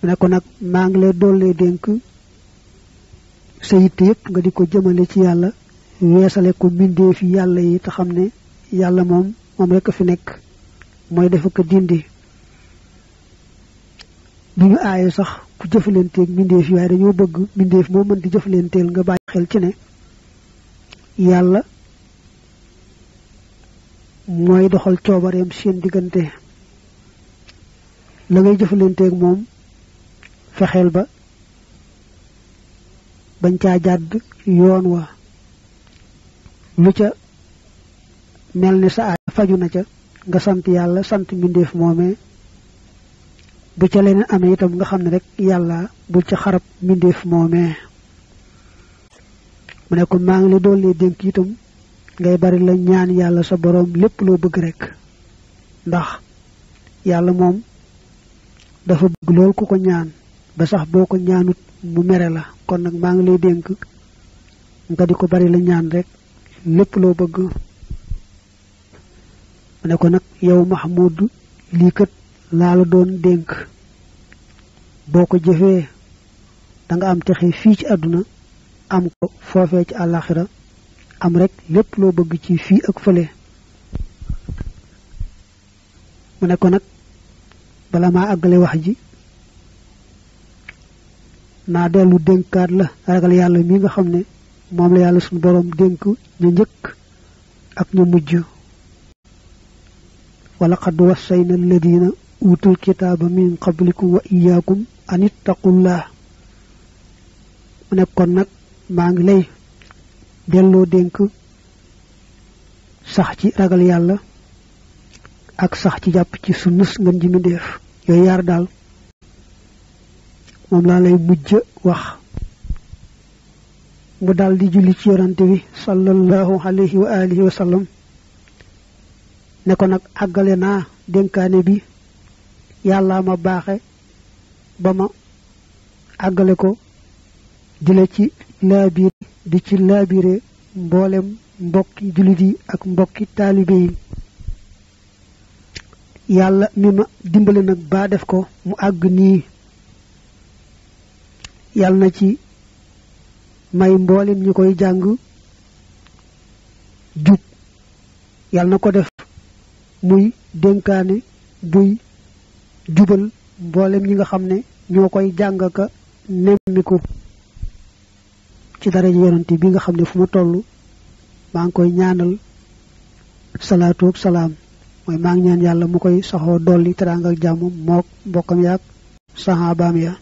ne ko nag maa ngi lay dollee dénk sa yitte yépp nga di ko jëmale ci yàlla weesale ko mbindee fi yàlla yi te xam ne yàlla moom rekk a fi nekk mooy dafa ko dindi duñu aaye sax ku jëfalanteeg mbindeef yi waaye dañoo bëgg mbindeef moo mën di jëfalanteel nga bàyyi xel ci ne yàlla mooy doxal coobareem seen diggante la ngay jëfalanteeg moom fexeel ba bañ caa jàdd yoon wa lu ca mel ni sa aay faju na ca nga sant yàlla sant mbindeef moomee bu ca leneen amee itam nga xam ne rek yàlla bul ca xarab mbindeef moomee mu ne ko maa ngi la dollee dénk itam ngay bari la ñaan yàlla sa boroom lépp loo bëgg rek ndax yàlla moom dafa bëgg lool ku ko ñaan ba sax boo ko ñaanut mu mere la kon nag maa ngi lay dénk nga di ko bari la ñaan rek lépp loo bëgg mu ne ko nag yow Mahmoud lii kat laa la doon dénk boo ko jëfee da nga am texe fii ci àdduna am ko foofee ci àllaaxira am rek lépp loo bëgg ci fii ak fële mu ne ko nag bala maa àggale wax ji naa dellu dénkaat la ragal yàlla mi nga xam ne moom la yàlla suñu boroom dénk ñu njëkk ak ñu mujj wala qad wassayna alladina utul kitaaba min qablikum wa iyaakum an ittaqullah mu ne kon nag maa ngi lay delloo dénk sax ci ragal yàlla ak sax ci jàpp ci sunnus ngeen ji mindeef yooyu yaar daal moom laa lay mujj wax mu daal di julli ci yonante bi sallallahu alayhi wa alihi wa sallam ne ko nag àggale naa dénkaane bi yàlla ma baaxe ba ma àggale ko dile ci laabiir di ci laabire mboolem mbokki jullit yi ak mbokki taalibe yi yàlla mi ma dimbale nag baa def ko mu àgg nii yàlla na ci may mboolem ñi koy jàng jub yàlla na ko def muy dénkaane buy jubal mboolem ñi nga xam ne ñoo koy jàng ka nemmiku ci daraja yonante bi nga xam ne fu ma toll maa ngi koy ñaanal salaatu ak salaam mooy maa ngi ñaan yàlla mu koy saxoo dolli teraanga ak jàmm mook mbokkam yaak saxaabaam ya